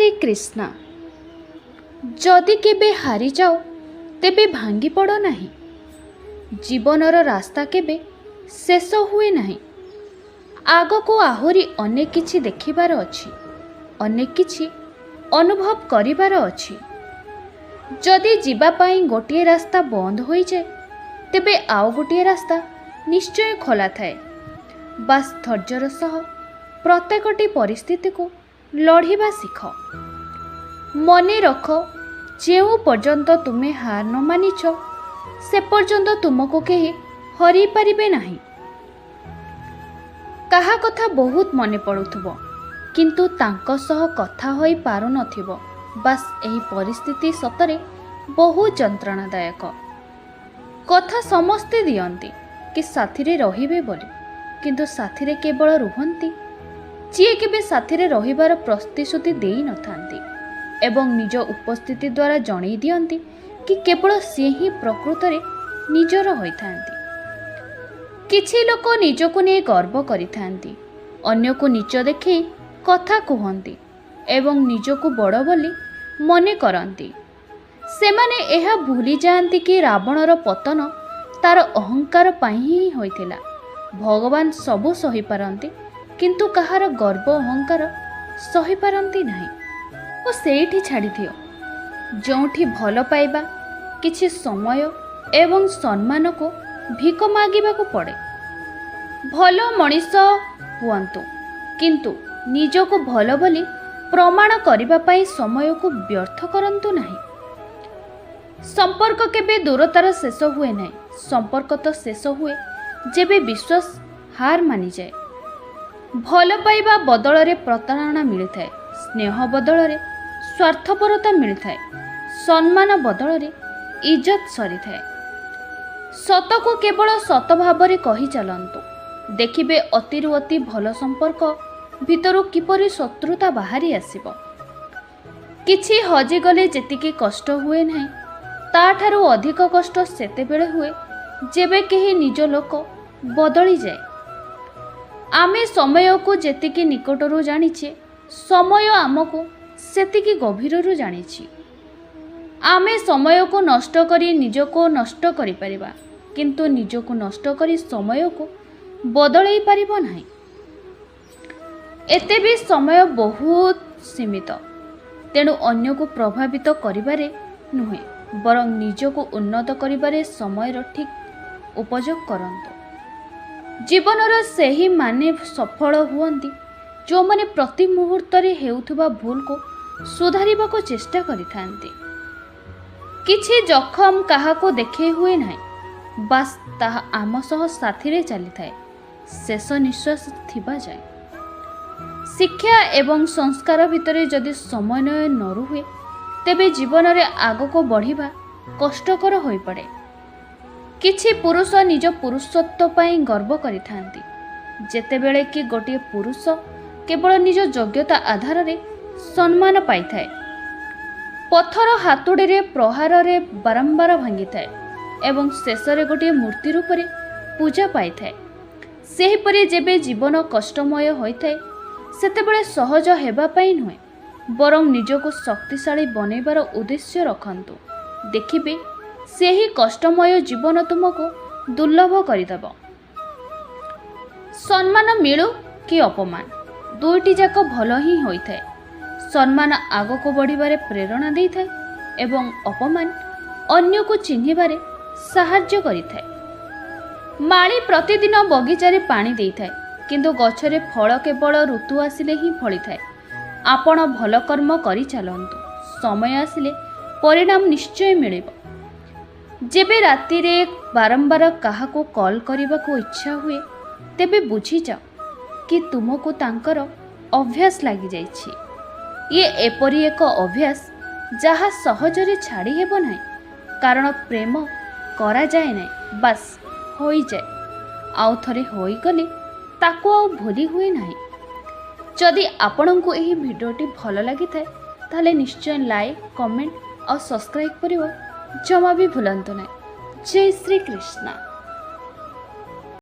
ଶ୍ରୀ କ୍ରିଷ୍ଣା। ଯଦି କେବେ ହାରିଯାଅ, ତେବେ ଭାଙ୍ଗି ପଡ଼ ନାହିଁ। ଜୀବନର ରାସ୍ତା କେବେ ଶେଷ ହୁଏ ନାହିଁ। ଆଗକୁ ଆହୁରି ଅନେକ କିଛି ଦେଖିବାର ଅଛି, ଅନେକ କିଛି ଅନୁଭବ କରିବାର ଅଛି। ଯଦି ଯିବା ପାଇଁ ଗୋଟିଏ ରାସ୍ତା ବନ୍ଦ ହୋଇଯାଏ, ତେବେ ଆଉ ଗୋଟିଏ ରାସ୍ତା ନିଶ୍ଚୟ ଖୋଲା ଥାଏ। ବାସ୍, ଧୈର୍ଯ୍ୟର ସହ ପ୍ରତ୍ୟେକଟି ପରିସ୍ଥିତିକୁ ଲଢ଼ିବା ଶିଖ। ମନେ ରଖ, ଯେଉଁ ପର୍ଯ୍ୟନ୍ତ ତୁମେ ହାର ନ ମାନିଛ, ସେ ପର୍ଯ୍ୟନ୍ତ ତୁମକୁ କେହି ହରାଇ ପାରିବେ ନାହିଁ। କାହା କଥା ବହୁତ ମନେ ପଡ଼ୁଥିବ, କିନ୍ତୁ ତାଙ୍କ ସହ କଥା ହୋଇପାରୁନଥିବ। ବାସ୍, ଏହି ପରିସ୍ଥିତି ସତରେ ବହୁତ ଯନ୍ତ୍ରଣାଦାୟକ। କଥା ସମସ୍ତେ ଦିଅନ୍ତି କି ସାଥିରେ ରହିବେ ବୋଲି, କିନ୍ତୁ ସାଥିରେ କେବଳ ରୁହନ୍ତି ଯିଏ କେବେ ସାଥିରେ ରହିବାର ପ୍ରତିଶ୍ରୁତି ଦେଇନଥାନ୍ତି ଏବଂ ନିଜ ଉପସ୍ଥିତି ଦ୍ୱାରା ଜଣେଇ ଦିଅନ୍ତି କି କେବଳ ସିଏ ହିଁ ପ୍ରକୃତରେ ନିଜର ହୋଇଥାନ୍ତି। କିଛି ଲୋକ ନିଜକୁ ନେଇ ଗର୍ବ କରିଥାନ୍ତି, ଅନ୍ୟକୁ ନୀଚ ଦେଖେଇ କଥା କୁହନ୍ତି ଏବଂ ନିଜକୁ ବଡ଼ ବୋଲି ମନେ କରନ୍ତି। ସେମାନେ ଏହା ଭୁଲି ଯାଆନ୍ତି କି ରାବଣର ପତନ ତାର ଅହଙ୍କାର ପାଇଁ ହିଁ ହୋଇଥିଲା। ଭଗବାନ ସବୁ ସହିପାରନ୍ତି, କିନ୍ତୁ କାହାର ଗର୍ବ ଅହଙ୍କାର ସହିପାରନ୍ତି ନାହିଁ। ଓ ସେଇଠି ଛାଡ଼ିଦିଅ ଯେଉଁଠି ଭଲ ପାଇବା କିଛି ସମୟ ଏବଂ ସମ୍ମାନକୁ ଭିକ ମାଗିବାକୁ ପଡ଼େ। ଭଲ ମଣିଷ ହୁଅନ୍ତୁ, କିନ୍ତୁ ନିଜକୁ ଭଲ ବୋଲି ପ୍ରମାଣ କରିବା ପାଇଁ ସମୟକୁ ବ୍ୟର୍ଥ କରନ୍ତୁ ନାହିଁ। ସମ୍ପର୍କ କେବେ ଦୂରତାର ଶେଷ ହୁଏ ନାହିଁ। ସମ୍ପର୍କ ତ ଶେଷ ହୁଏ ଯେବେ ବିଶ୍ୱାସ ହାର ମାନିଯାଏ। ଭଲ ପାଇବା ବଦଳରେ ପ୍ରତାରଣା ମିଳିଥାଏ, ସ୍ନେହ ବଦଳରେ ସ୍ୱାର୍ଥପରତା ମିଳିଥାଏ, ସମ୍ମାନ ବଦଳରେ ଇଜ୍ଜତ ସରିଥାଏ। ସତକୁ କେବଳ ସତ ଭାବରେ କହି ଚାଲନ୍ତୁ। ଦେଖିବେ, ଅତିରୁ ଅତି ଭଲ ସମ୍ପର୍କ ଭିତରୁ କିପରି ଶତ୍ରୁତା ବାହାରି ଆସିବ। କିଛି ହଜିଗଲେ ଯେତିକି କଷ୍ଟ ହୁଏ ନାହିଁ, ତାଠାରୁ ଅଧିକ କଷ୍ଟ ସେତେବେଳେ ହୁଏ ଯେବେ କେହି ନିଜ ଲୋକ ବଦଳିଯାଏ। ଆମେ ସମୟକୁ ଯେତିକି ନିକଟରୁ ଜାଣିଛେ, ସମୟ ଆମକୁ ସେତିକି ଗଭୀରରୁ ଜାଣିଛି। ଆମେ ସମୟକୁ ନଷ୍ଟ କରି ନିଜକୁ ନଷ୍ଟ କରିପାରିବା, କିନ୍ତୁ ନିଜକୁ ନଷ୍ଟ କରି ସମୟକୁ ବଦଳେଇ ପାରିବ ନାହିଁ। ଏତେ ବି ସମୟ ବହୁତ ସୀମିତ। ତେଣୁ ଅନ୍ୟକୁ ପ୍ରଭାବିତ କରିବାରେ ନୁହେଁ, ବରଂ ନିଜକୁ ଉନ୍ନତ କରିବାରେ ସମୟର ଠିକ୍ ଉପଯୋଗ କରନ୍ତୁ। ଜୀବନର ସେହିମାନେ ସଫଳ ହୁଅନ୍ତି, ଯେଉଁମାନେ ପ୍ରତି ମୁହୂର୍ତ୍ତରେ ହେଉଥିବା ଭୁଲକୁ ସୁଧାରିବାକୁ ଚେଷ୍ଟା କରିଥାନ୍ତି। କିଛି ଜଖମ କାହାକୁ ଦେଖେଇ ହୁଏ ନାହିଁ। ବାସ୍, ତାହା ଆମ ସହ ସାଥିରେ ଚାଲିଥାଏ ଶେଷ ନିଶ୍ୱାସ ଥିବା ଯାଏ। ଶିକ୍ଷା ଏବଂ ସଂସ୍କାର ଭିତରେ ଯଦି ସମନ୍ୱୟ ନ ରୁହେ, ତେବେ ଜୀବନରେ ଆଗକୁ ବଢ଼ିବା କଷ୍ଟକର ହୋଇପଡ଼େ। କିଛି ପୁରୁଷ ନିଜ ପୁରୁଷତ୍ୱ ପାଇଁ ଗର୍ବ କରିଥାନ୍ତି, ଯେତେବେଳେ କି ଗୋଟିଏ ପୁରୁଷ କେବଳ ନିଜ ଯୋଗ୍ୟତା ଆଧାରରେ ସମ୍ମାନ ପାଇଥାଏ। ପଥର ହାତୁଡ଼ିରେ ପ୍ରହାରରେ ବାରମ୍ବାର ଭାଙ୍ଗିଥାଏ ଏବଂ ଶେଷରେ ଗୋଟିଏ ମୂର୍ତ୍ତି ରୂପରେ ପୂଜା ପାଇଥାଏ। ସେହିପରି ଯେବେ ଜୀବନ କଷ୍ଟମୟ ହୋଇଥାଏ, ସେତେବେଳେ ସହଜ ହେବା ପାଇଁ ନୁହେଁ, ବରଂ ନିଜକୁ ଶକ୍ତିଶାଳୀ ବନେଇବାର ଉଦ୍ଦେଶ୍ୟ ରଖନ୍ତୁ। ଦେଖିବେ, ସେହି କଷ୍ଟମୟ ଜୀବନ ତୁମକୁ ଦୁର୍ଲଭ କରିଦେବ। ସମ୍ମାନ ମିଳୁ କି ଅପମାନ, ଦୁଇଟି ଯାକ ଭଲ ହିଁ ହୋଇଥାଏ। ସମ୍ମାନ ଆଗକୁ ବଢ଼ିବାରେ ପ୍ରେରଣା ଦେଇଥାଏ ଏବଂ ଅପମାନ ଅନ୍ୟକୁ ଚିହ୍ନିବାରେ ସାହାଯ୍ୟ କରିଥାଏ। ମାଳି ପ୍ରତିଦିନ ବଗିଚାରେ ପାଣି ଦେଇଥାଏ, କିନ୍ତୁ ଗଛରେ ଫଳ କେବଳ ଋତୁ ଆସିଲେ ହିଁ ଫଳିଥାଏ। ଆପଣ ଭଲ କର୍ମ କରିଚାଲନ୍ତୁ, ସମୟ ଆସିଲେ ପରିଣାମ ନିଶ୍ଚୟ ମିଳିବ। ଯେବେ ରାତିରେ ବାରମ୍ବାର କାହାକୁ କଲ୍ କରିବାକୁ ଇଚ୍ଛା ହୁଏ, ତେବେ ବୁଝିଯାଅ କି ତୁମକୁ ତାଙ୍କର ଅଭ୍ୟାସ ଲାଗିଯାଇଛି। ଇଏ ଏପରି ଏକ ଅଭ୍ୟାସ ଯାହା ସହଜରେ ଛାଡ଼ି ହେବ ନାହିଁ, କାରଣ ପ୍ରେମ କରାଯାଏ ନାହିଁ, ବାସ୍ ହୋଇଯାଏ। ଆଉ ଥରେ ହୋଇଗଲେ ତାକୁ ଆଉ ଭୁଲି ହୁଏ ନାହିଁ। ଯଦି ଆପଣଙ୍କୁ ଏହି ଭିଡ଼ିଓଟି ଭଲ ଲାଗିଥାଏ, ତାହେଲେ ନିଶ୍ଚୟ ଲାଇକ୍, କମେଣ୍ଟ ଆଉ ସବସ୍କ୍ରାଇବ୍ କରିବା ଜମା ବି ଭୁଲନ୍ତୁ ନାହିଁ। ଜୟ ଶ୍ରୀ କୃଷ୍ଣ।